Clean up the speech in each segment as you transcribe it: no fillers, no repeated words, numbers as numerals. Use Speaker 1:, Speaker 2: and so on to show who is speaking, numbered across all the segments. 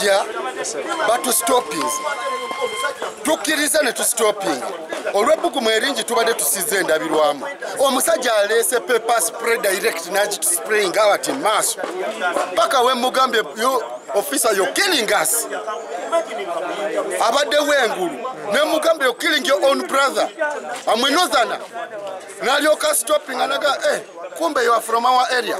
Speaker 1: Ja batusitopinze, tukkiriza ne tusitopinga olw'ebbugumu eringi tubadde tusize endabirwamu. Omusajja aleese pepper spray direct n'agitusprayinga bati maaso paka we mugambye, "You officer, you're killing us." Abaddewo engulu ne mugambye, "You're killing your own brother, I'm a northerner." N'alyoka stopping anaga, "Eh, kumbe you are from our area."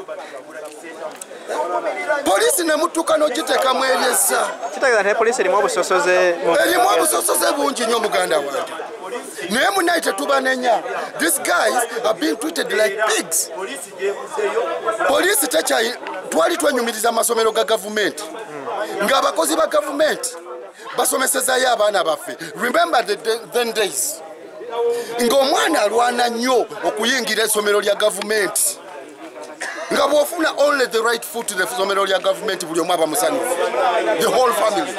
Speaker 1: Poliisi ne mutuuka n'ogiteekamu eryessa.
Speaker 2: Kitegeeza nti poliisi erimu obusosoze?
Speaker 1: Erimu obusosoze bungi nnyo, muganda wange, naye munaye tetubanenya. These guys are being treated like pigs. Poliisi tekyayi. Twali twenyumiriza amasomero ga gavumenti ng'abakozi ba gavumenti basomesezayo abaana baffe. Remember the then days ng'omwana alwana nnyo okuyingira essomero lya gavumenti, nga bw'ofuna only the right foot to the ssomero lya gavumenti, buli omu aba musanyufu, the whole family.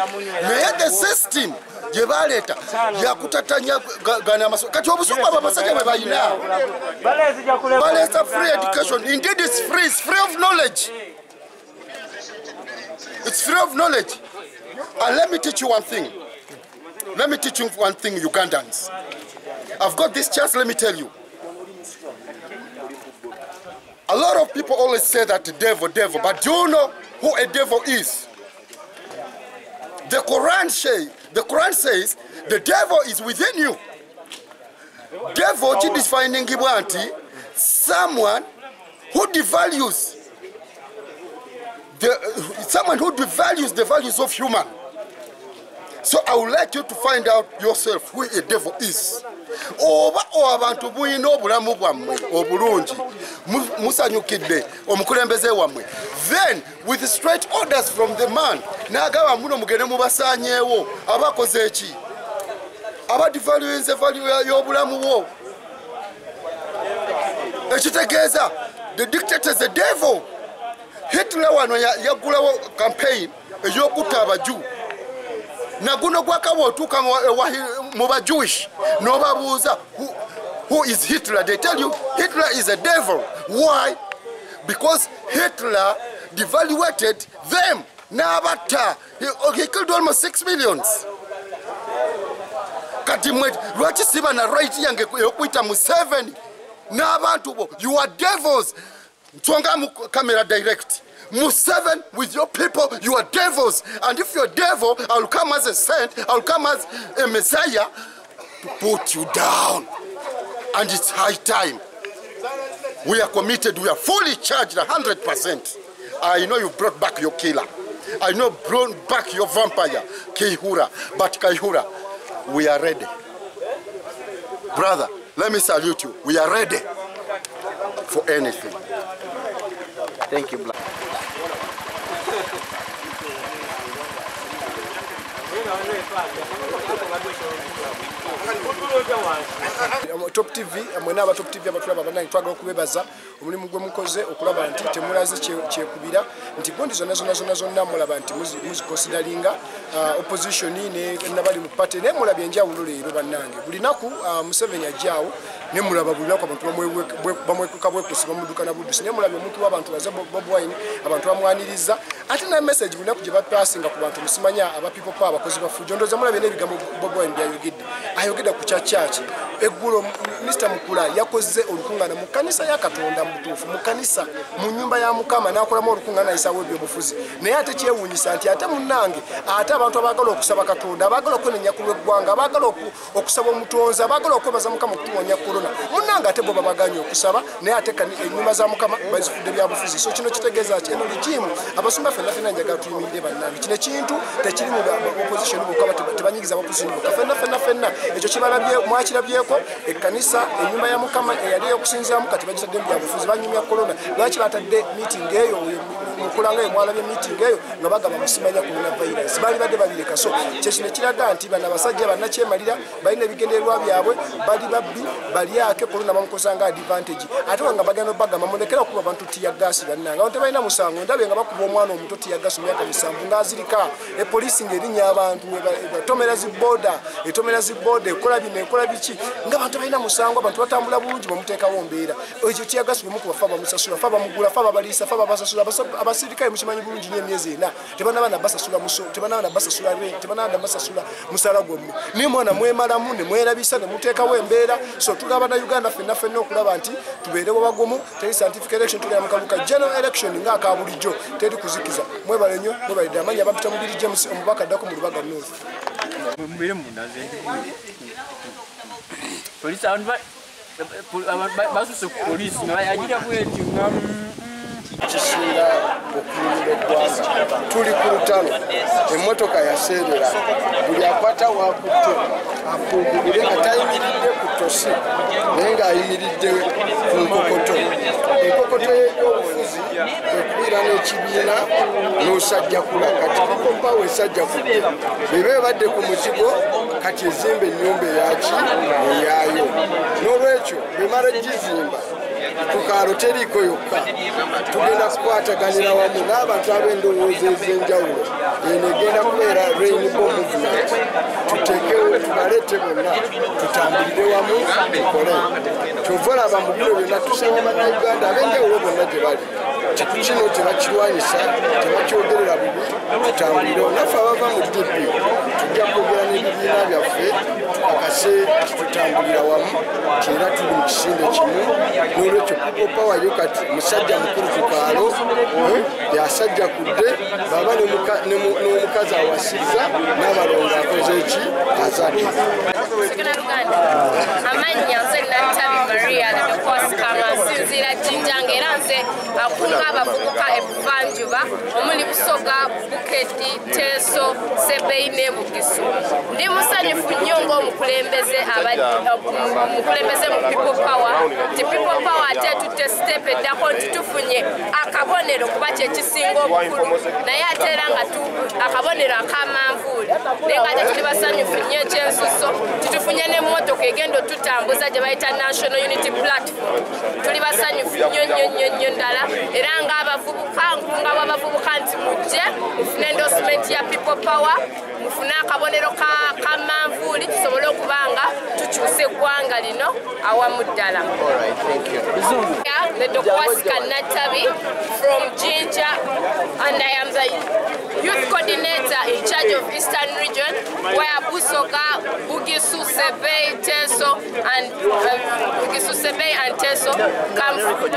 Speaker 1: Naye the system gye baleeta yakutatanya gana amaso. Kati obusungu abo abasajja bwe balina, baleeta free education. Indeed it's free, it's free of knowledge, it's free of knowledge. And let me teach you one thing, let me teach you one thing, Ugandans. I've got this chance, let me tell you. A lot of people always say that devil, devil, but do you know who a devil is? The Quran says the devil is within you. Devil kidefiningibwa nti someone who devalues the someone who devalues the values of human. So I would like you to find out yourself who a devil is. Oba abantu muyina obulamu bwammwe obulungi, musanyukidde omukulembeze wammwe, then with straight orders from the man n'agamba muno mugende mubasaanyeewo, abakoze eki? Aba devaluinze value y'obulamu bwo. Ekitegeeza the dictator is the devil. Hitler wano yaggulawo campaign ey'okutta Abajuu. Naguno gwakawa otuuka mu ba Jewish n'obabuuza who is Hitler, they tell you Hitler is a devil. Why? Because Hitler devaluated them n'abatta. He killed almost 6 millions. Kati mwe lwaki siba na right yange ey'okuyita mu 7 n'abantu bo? You are devils. Nsonga mu camera direct. Mu7 with your people, you are devils. And if you're a devil, I will come as a saint, I will come as a messiah to put you down. And it's high time. We are committed, we are fully charged 100%. I know you brought back your killer. I know brought back your vampire, Kaihura. But Kaihura, we are ready. Brother, let me salute you. We are ready for anything.
Speaker 2: Thank you, Black.
Speaker 3: Top TV, mwena aba Top TV abatulaba, bannange, twagala okubebaza omulimu gwe mukoze okulaba nti temulaze kyekubira nti gundi zonna zonna zonna zonna mulaba nti muziconsideringa, opposition ne nabali mu party. Naye mulabye enjawulo leero, bannange. Buli naku Museveni ajjaawo ne mulaba buli lunaku abantu bamwekuka bwekusi, bamuduka na buddusi. Naye mulabye omuntu w'abantu baze Bobi Wine, abantu bamwaniriza, ate na message buli lunaku gye bapasinga ku bantu, musimanya aba people power, abakozi ba fujo. Ndowooza mulabye n'ebigambo Bobi Wine byayogedde, ayogedde ku kya church. Eggulo Mr Mukula yakoze olukuŋŋaana mu kkanisa ya Katonda, mu butuufu mu kkanisa, mu nnyumba ya Mukama, n'akolamu olukuŋŋaana ayisawo ebyobufuzi. Naye ate kyewuunyisa nti ate munnange, ate abantu abaagala okusaba Katonda, abaagala okwenenya ku lw'eggwanga, abaagala okusaba omutonzi, abaagala okwebaza Mukama okutuwonya korona, munnange, ate bo babaganye okusaba. Naye ate ennyumba za Mukama bazifudde byabufuzi. So kino kitegeeza ki? Eno regime, abasumba ffenna ffenna njagala tuyimirire, bannange. Kino ekintu tekiri mu opposition bokka, tebanyigiza opposition bokka, ffenna ffenna ffenna. Ekyo kibalabye, mwakirabyeko. Ekkanisa, ennyumba ya Mukama eyali ey'okusinziramu, kati bagitadde mu byabufuzi, banyumya korona. Lwaki batadde meeting eyo? Mukulanga eyo mwalabye meeting eyo nga bagamba musimanya coronavirus, baali badde babireka. So kyekino ekiraga nti bano abasajja bannakyemalira balina ebigendererwa byabwe, bali babbi, balyake. Korona bamukozesa nga advantage. Ate nga bagenda bagamba mulekera okuba abantu tear gas. Bannange, abantu tebalina musango. Ndabye nga bakuba omwana omuto tear gas mu myaka 7 ng'azirika. Epoliisi ng'erinnya abantu, etomera zi boda, etomera zi boda, ekola bino, ekola biki, nga abantu balina musango. Abantu batambula bulungi, bamuteekawo mbeera. Ekyo tear gas bwe mukuba, fa bamusasula, fa bamugula, fa babaliisa, fa babasasula. Abasirikale mukimanyi bulungi nnyo emyezi 4 tebanaba nabasasula muso, tebanaba nabasasula rent, tebanaba nabasasula musala gwammwe, naye mwana mwemalamu ne mwerabisa ne muteekawo embeera. So tugaba na Uganda ffenna ffenna okulaba nti tubeerewo bagumu. Teri scientific election, tugenda mu kalulu ka general election ng'aka bulijjo, teri kuzikiza. Mwebale nnyo, mwebale. Amannya bampita Mubiri James, omubaka addako mu Lubaga North.
Speaker 4: Mubiri munda nze poliisi abantu basuse ku poliisi nga agira bwetyo nga
Speaker 1: kisinga okununula eggwanga. Tuli ku lutalo, emmotoka yaseerera, buli akwata wakutte afungulire nga tayimiridde ku ttosi naye ng'ayimiridde ku nkokoto. Enkokoto y'ebyobufuzi kwekubeera n'ekibiina n'osajjakula. Kati People Power esajjakudde, bw'eba ebadde ku muzigo kati ezimba ennyumba eyaki eyaayo. N'olwekyo bwemala gizimba ku kaalo teriiko yokka, tugenda kukwataganira wamu n'abantu ab'endowooza ez'enjawulo. Eno egenda kubeera rainbow movement, tuteekewo tubaleete bonna tutambulire wamu tukole. Kyova olaba mu bino byonna tusaba Bannayuganda ab'enjawulo bonna gye bali, kino tebakirwanyisa, tebakyogerera bubi, tutambulirewo. Naffe abava mu DP tujja kwogera n'ebibiina byaffe tukakase tutambulira wamu era tuli mu kisinde kimu. N'olwekyo People Power yo kati musajja mukulu ku kaalo yasajja kudde baba n'omukazi awasizza n'abalongo akoze eki azadde.
Speaker 5: Amannya nze Natabi Maria Ledokosikama, nsinziira Jinja ng'era nze akunga abavubuka ebuvanjuba omuli Busoga, Bukedi, Teso, Sebei ne Bugisu. Ndi musanyufu nnyo ng'omukulembeze mu People Power nti People Power ate tutte step eddako nti tufunye akabonero kuba kye kisinga obukulu, naye ate era nga akabonero ak'amanvuuli, naye nga ate tuli basanyufu nnyo ekyensuso titufunye n'emmotoka egenda otutambuza gye bayita National Unity Platform. Tuli basanyufu nnyo nnyo nnyo nnyo ddala, era ng'abavubuka nkunga bw'abavubuka nti mujje mufune endorsement ya People Power, mufune akabonero ka manvuuli tusobole okuba nga tukyusa eggwanga lino awamu ddala. Ledokwasika Natabi from Jinja, and I am the youth coordinator in charge of Eastern Region, where Busoga, Bugisu, Sebei, Teso, and Bugisu, Sebei and Teso come from.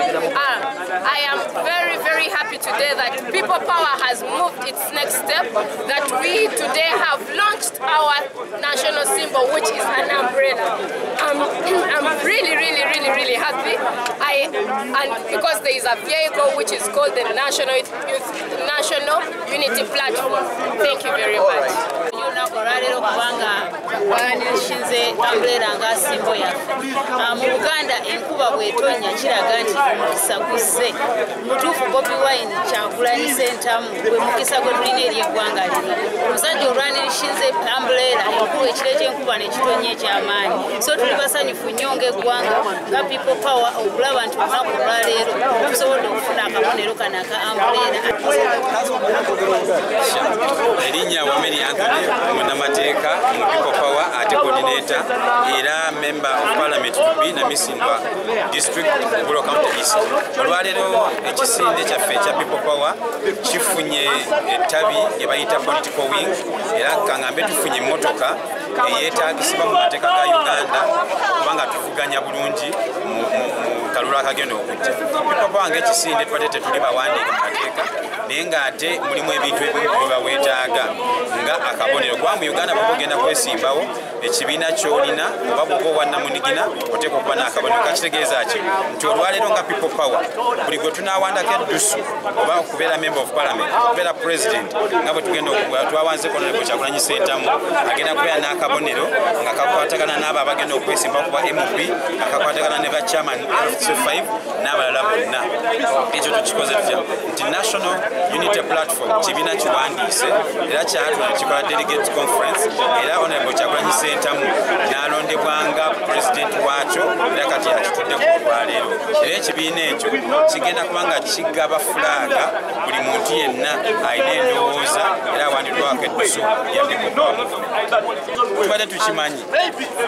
Speaker 5: I am very, very happy today that People Power has moved its next step, that we today have launched our national symbol, which is an umbrella. I'm really, really, really, really happy. And because there is a vehicle which is called the National Unity Platform. Thank you very much.
Speaker 6: Olwaleero kubanga banishinze umbrella nga simbo yaffe. Mu Buganda enkuba bw'etonnya kiraga nti omukisa guzze. Mutuufu Bobi Wine Kyagulanyi Ssentamu gwe mukisa gwe tulina eri eggwanga lino. Omusajja olwanishinze umbrella enkuba ekiro ky'enkuba ne kitonnya eky'amaanyi. So tuli basanyufu nnyo ng'eggwanga nga People Power okulaba nti olunaku olwaleero tusobodde okufuna akabonero kano aka umbrella.
Speaker 7: Erinnya Wameli Anthony, munnamateeka mu People Power ate coordinator era member of parliament to be Namisindwa district Bulo County East. Olwaleero ekisinde kyaffe ekya People Power kifunye ettabi lye bayita political wing, era kangambe tufunye emmotoka eyeetaagisibwa mu mateeka ga Uganda kubanga tuvuganya bulungi mu kalulu akagenda okujja. People Power ng'ekisinde tubadde tetuli bawandiike mu mateeka, naye ng'ate mulimu ebintu ebimu bye baweetaaga nga akabonero. Kuba mu Uganda bw'oba ogenda kwesimbawo ekibiina ky'olina oba bw'oba owannamunigina oteekwa okuba n'akabonero. Kakitegeeza ki? Nti olwaleero nga People Power buli gwe tunaawandako eddusu oba okubeera member of parliament, okubeera president, nga bwe tugenda twawanzeko Honorable Kyagulanyi Ssentamu agenda kubeera n'akabonero nga kakwatagana n'abo abagenda okwesimbawo kuba MP, nga kakwatagana ne ba chairman LC5 n'abalala bonna. Ekyo tukikoze tutya? Nti National Unity Platform kibiina kiwandiise era kyatula kikola delegate conference, era Honorable Kyagulanyi Ssentamu n'alondebwa nga president waakyo, era kati akituddeko olwaleero. Era ekibiina ekyo kigenda kuba nga kigaba fulaaga buli muntu yenna alina endowooza era awandiddwako eddusu ya People Power movement. Tubadde tukimanyi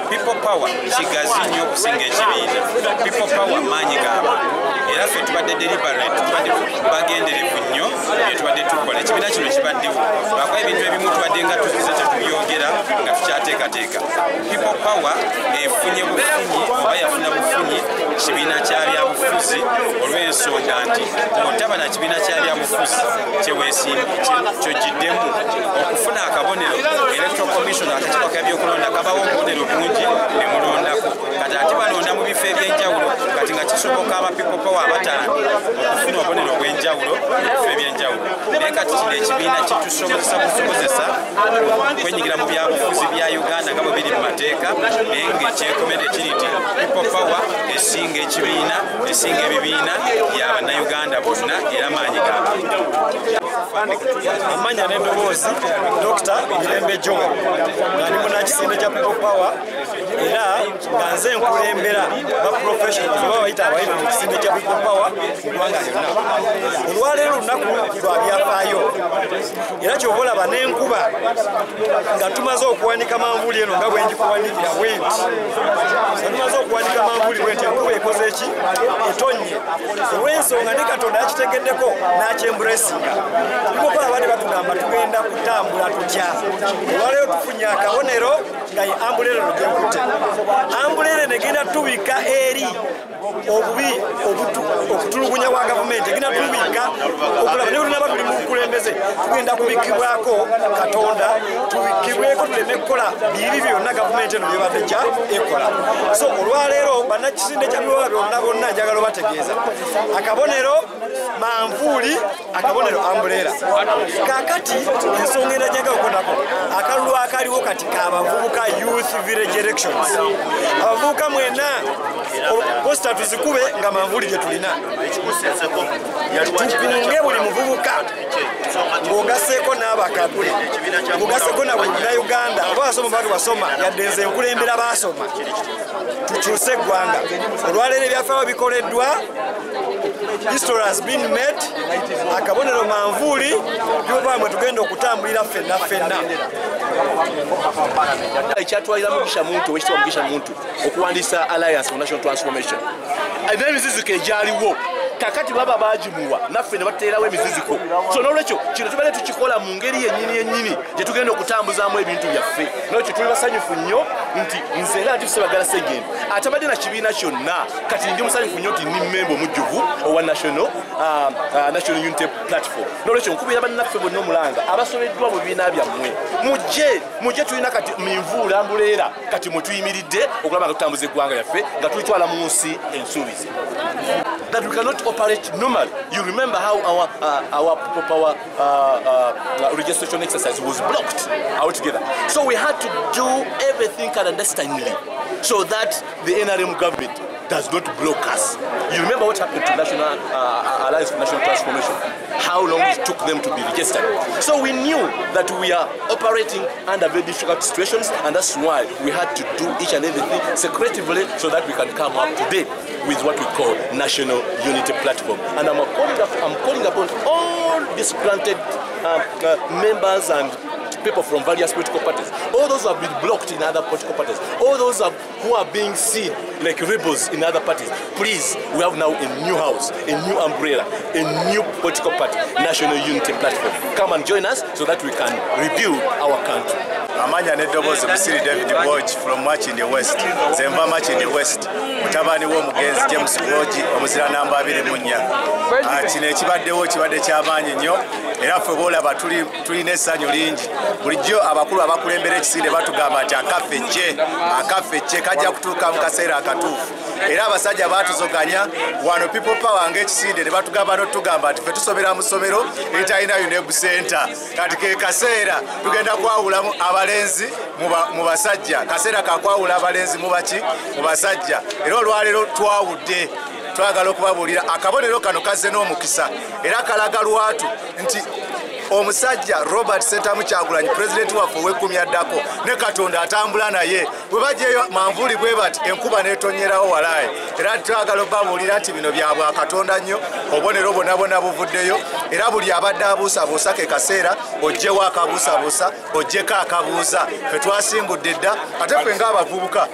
Speaker 7: People Power kigazi nnyo okusinga ekibiina. People Power maanyi g'abantu. Era ffe tubadde deliberate, tubadde bagenderevu nnyo bye tubadde tukola. Ekibiina kino kibaddewo lwakuba ebintu ebimu tubadde nga tuzize tetubyogera nga tukyateekateeka. People Power efunye bufunyi oba yafuna bufunyi kibiina kya byabufuzi olw'ensonga nti otaba na kibiina kya byabufuzi kyogiddemu okufuna akabonero. Electoral Commission, akakiiko k'ebyokulonda, kabawo obubonero bungi ne mulondako. Kati ate balonda mu bifo ebyenjawulo, kati nga kisoboka aba People Power abataano okufuna obubonero obw'enjawulo mu bifo ebyenjawulo. Naye kati kino ekibiina kitusobozesa busobozesa okwenyigira mu byabufuzi bya Uganda nga bwe biri mu mateeka, naye ng'ekyekomedde kiri nti People Power esinga ekibiina, esinga ebibiina ya Bannayuganda bonna era maanyi g'abantu.
Speaker 8: Amanya n'eddoboozi Dr. Mirembe Joel, nga ndi munnakisinde kya People Power era nga nze nkulembera ba professionals oba bayita abayivu mu kisinde kya People Power mu ggwanga lyonna. Olwaleero lunaku lwa byafaayo era kyova olaba n'enkuba nga tumaze okuwanika manvuuli eno nga bwe ngikuwanikira bwe nti, nga tumaze okuwanika manvuuli bwe nti enkuba ekoze ki? Etonnye. Olw'ensonga ne Katonda yakitegeddeko n'akyemburesinga. People Power abadde batugamba tugenda kutambula tutya. Olwaleero tufunye akabonero nga ye umbrella eno gyenkutte. Umbrella eno egenda tubikka eri obubi okutulugunya kwa gavumenti, egenda tubikka okulaba ne bwe tuli mu bukulembeze tugenda kubikkibwako Katonda, tubikkibweko tuleme kukola bibi byonna gavumenti eno byebadde kya ekola. So olwaleero bannakisinde kya People Power byonna bonna njagala obategeeza akabonero manvuuli, akabonero umbrella. Kaakati ensonga enda njagala okukonako akalulu akaliwo kati k'abavubuka, youth village elections. Abavubuka mwenna poster tuzikube nga manvuuli gye tulina, tukunge buli muvubuka ng'ogasseeko n'abakadde, ng'ogasseeko na buli Munnayuganda oba basoma oba tebasoma, yadde nze nkulembera baasoma, tukyuse eggwanga. Olwaleero ebyafaayo bikoleddwa, history has been made. Akabonero manvuuli, People Power mwe tugenda okutambulira ffenna ffenna.
Speaker 9: Ekyatwalira Mugisha Muntu, owekitiibwa Mugisha Muntu, okuwandiisa Alliance for National Transformation, n'emiziziko egyaliwo kakati baba bagimuwa naffe ne bateerawo emiziziko. So n'olwekyo kino tubadde tukikola mu ngeri yennyini yennyini gye tugenda okutambuzaamu ebintu byaffe. N'olwekyo tuli basanyufu nnyo nti nze nga Latif Ssebagala Ssegendo atabadde na kibiina kyonna, kati ndi musanyufu nnyo nti ndi mmemba omujjuvu owa National Unity Platform. N'olwekyo nkubira bannaffe bonna omulanga abasobeddwa mu bibiina byammwe, mujje mujje, tulina kati minvuula mbuleera kati mwe tuyimiridde okulaba nga tutambuza eggwanga lyaffe nga tulitwala mu nsi ensuubize. That we cannot operate normally. You remember how our People Power registration exercise was blocked altogether. So we had to do everything clandestinely so that the NRM government does not block us. You remember what happened to National Alliance for National Transformation, how long it took them to be registered. So we knew that we are operating under very difficult situations, and that's why we had to do each and everything secretively so that we can come up today with what we call National Unity Platform. And I'm calling upon all disgruntled members and people from various political parties, all those who have been blocked in other political parties, all those who are being seen like rebels in other parties, please, we have now a new house, a new umbrella, a new political party, National Unity Platform. Come and join us so that we can rebuild our country.
Speaker 10: Amanya n'eddoboozi Musiri David Bwogi from Makindye West. Nze nva Makindye West, mutabani w'omugenzi James Bwogi, omuzira namba 24. Kino ekibaddewo kibadde kyamaanyi nnyo era ffe boolaba tulina essanyu lingi. Bulijjo abakulu abakulembera ekisinde batugamba nti akaffe kye, akaffe kye kajja kutuuka mu kaseera akatuufu. Era abasajja baatuzoganya wano People Power ng'ekisinde ne batugamba n'otugamba nti ffe tusomera mu ssomero eritalina UNEB Center. Kati ke kaseera tugenda kwawulamu abalenzi mu basajja, kaseera kakwawula abalenzi mu baki, mu basajja. Era olwaleero twawudde, twagala okubabuulira akabonero kano kazze n'omukisa era kalaga lwatu nti omusajja Robert Ssentamu Kyagulanyi pulezidenti waffe ow'ekkumi addako ne Katonda atambula naye. Bwe bajjayo manvuuli bwe bati enkuba n'etonyerawo walaayi. Era twagala obabuulira nti bino bya bwakatonda nnyo, obubonero bwonna bwonna buvuddeyo era buli abadde abuusabuusa ke kaseera oggyewo akabuusabuusa, oggyeko akabuuza. Ffe twasimbudde dda, ate ffe ng'abavubuka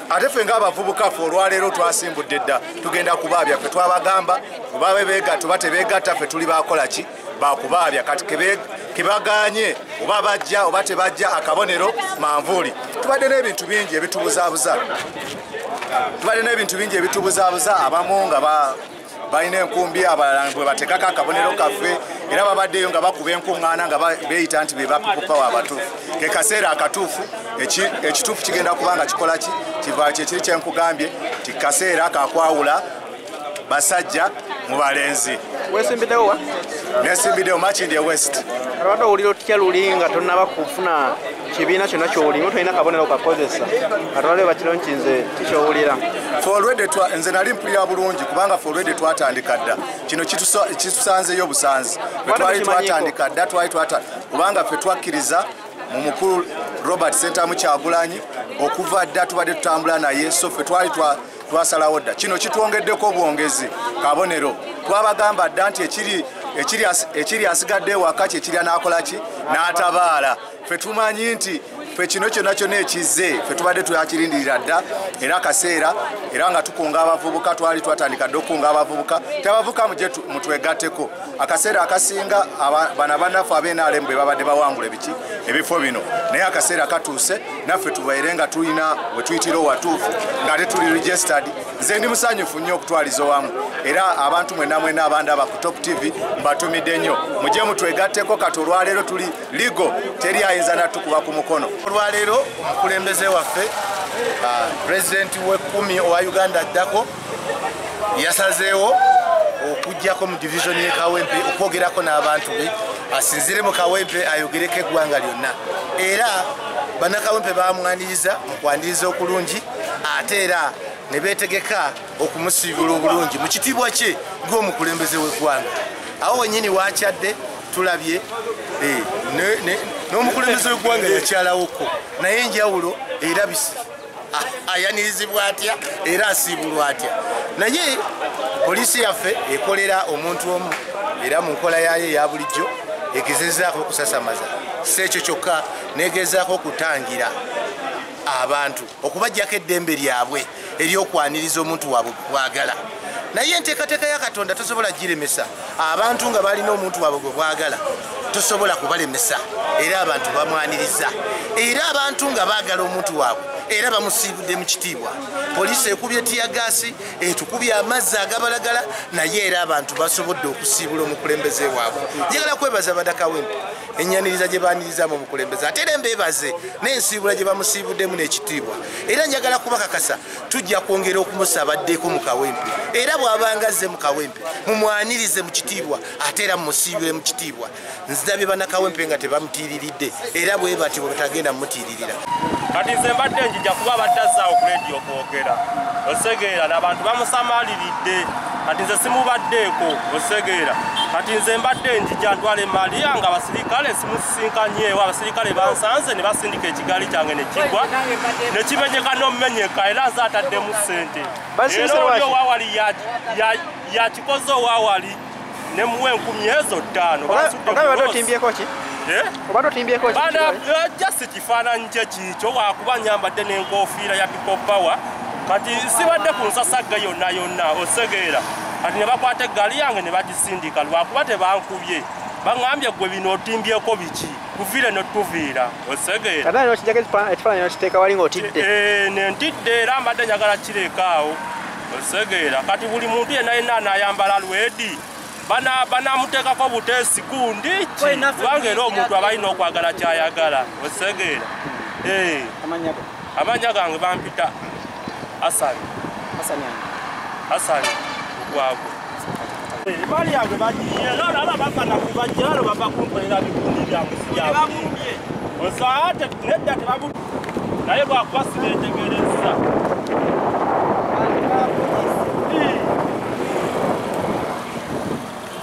Speaker 10: Ate ffe ng'abavubuka ffe olwaleero twasimbudde dda, tugenda kubaabya. Ffe twabagamba oba beegatta oba tebeegatta, ffe tuli bakola ki? Bakubaabya. Kati kebaganye oba bajja oba tebajja, akabonero manvuuli. Tubadde n'ebintu bingi ebitubuzaabuza, tubadde n'ebintu bingi ebitubuzaabuza. Abamu nga balina enkumbi, abalala bwe bateekako akabonero kaffe, era babaddeyo nga bakuba enkuŋŋaana nga beeyita nti be ba People Power abatuufu. Ke kaseera akatuufu, ekituufu kigenda kuba nga kikola ki? Kiva kyekiri kyenkugambye ti kaseera kakwawula basajja mu balenzi.
Speaker 2: Wesimbiddewo wa?
Speaker 10: Nesimbiddewo Makindye West.
Speaker 2: Abadde owulira otya luli nga tonnaba kufuna kibiina kyonna ky'olimu, tolina kabonero kakozesa, atwale bakironkinze kikyowulira?
Speaker 10: Nze nali mpulira bulungi kubanga fe olwedde twatandika dda. Kino kitusanzeyo busanzi. Twali twatandika dda, kubanga ffe twakkiriza mu mukulu Robert Ssentamu Kyagulanyi okuva dda, tubadde tutambula naye, so ffe twali twasalawo dda. Kino kitwongeddeko obwongezi kabonero. Twabagamba dda nti ekiri asigadde ewaka kyekirya n'akola ki? N'atabaala. Ffe tumanyi nti ffe kino kyonna kyonna ekizze ffe tubadde tuyakirindirira dda, era akaseera, era nga tukunga abavubuka, twali twatandika dda okukunga abavubuka, teabavubuka mujje mutwegatteko. Akaseera akasinga bano bannaffe ab'NRM bwe babadde bawangula ebiki ebifo bino, naye akaseera katuuse naffe tubaire nga tulina we tuyitira owatuufu ng'ate tuli registered. Nze ndi musanyufu nnyo okutwaliza owamu, era abantu mwenna mwenna abandaba ku Top TV mbatumidde nnyo, mujje mutwegatteko. Kati olwaleero tuli ligo, teri ayinza natukuba ku mukono.
Speaker 11: Olwaleero omukulembeze waffe pulezidenti w'ekkumi owa Uganda addako yasazeewo okujjako mu divisioni y'e Kawempe okwogerako n'abantu be, asinzire mu Kawempe ayogereko eggwanga lyonna. Era bannakawempe bamwaniriza mu kwaniriza okulungi, ate era ne beetegeka okumusiibula obulungi mu kitiibwa kye ng'omukulembeze w'eggwanga. Awo wennyini wakyadde tulabye n'omukulembeze w'eggwanga yakyalawoko, naye enjawulo erabise, ayanirizibwa atya era asiibulwa atya. Naye poliisi yaffe ekolera omuntu omu, era mu nkola yaayo eya bulijjo egezezaako okusasamaza, si ekyo kyokka, negezaako okutangira abantu okubaggyako eddembe lyabwe ery'okwaniriza omuntu waabwe gwagala. Naye enteekateeka ya Katonda tosobola giremesa. Abantu nga balina omuntu waabwe gwe bwagala tosobola kubalemesa, era abantu bamwaniriza, era abantu nga baagala omuntu waabwe era bamusiibudde mu kitiibwa. Poliisi ekubye tiyagaasi, etukubye amazzi agabalagala, naye era abantu basobodde okusiibula omukulembeze waabwe. Njagala kwebaza Bannakawempe ennyaniriza gye baanirizaamu omukulembeze, ate era mbeebaze n'ensiibula gye bamusiibuddemu n'ekitiibwa. Era njagala kubakakasa tujja kwongera okumusaba addeko mu Kawempe, era bw'abanga azze mu Kawempe mumwanirize mu kitiibwa, ate era mumusiibule mu kitiibwa. Nzirabye Bannakawempe nga tebamutiiriridde, era bwe batyo bwe batagenda mumutiiririra.
Speaker 12: Kati nze mbadde njija kuba abadde azzaawo ku leediyo okwogera, osegeera, n'abantu bamusamaliridde. Kati nze simubaddeeko, osegeera. Kati nze mbadde njija ntwala emaali yange, abasirikale simusisinkanyeewo, abasirikale bansanze ne basindika ekigaali kyange ne kigwa ne kimenyeka n'omumenyeka, era nze ataddemu ssente. Era oli owawali yakikoze owawali ne muwa 5,000.
Speaker 2: Obadde otimbyeko ki?
Speaker 12: Bana kifaananyi kye kiikyo, wakuba nyambadde n'enkofiira ya People Power. Kati sibadde ku nsasagga yonna yonna, osegeera. Kati ne bakwata eggaali yange ne bagisindika lwakuba tebankubye, baŋŋambye gwe bino otimbyeko biki, tuviire ne tuviira, osegeera.
Speaker 2: Kati n'okijjako ekifaananyi n'okiteeka wali ng'otidde?
Speaker 12: Ne ntidde, era mbadde njagala kireeka awo, osegeera. Kati buli muntu yenna yenna anaayambala lwedi banamuteekako buteesi gundi ki, kubanga era omuntu aba alina okwagala kyayagala, osegeera. Amannya gange bampita Hasani. Hasani Lukwago. Emaali yange bagiye, era bava nakubajjalo bava kunkolera bikundi byange sibyabulimba. Osaate nedda tebabu, naye lwakuba sibeetegereza.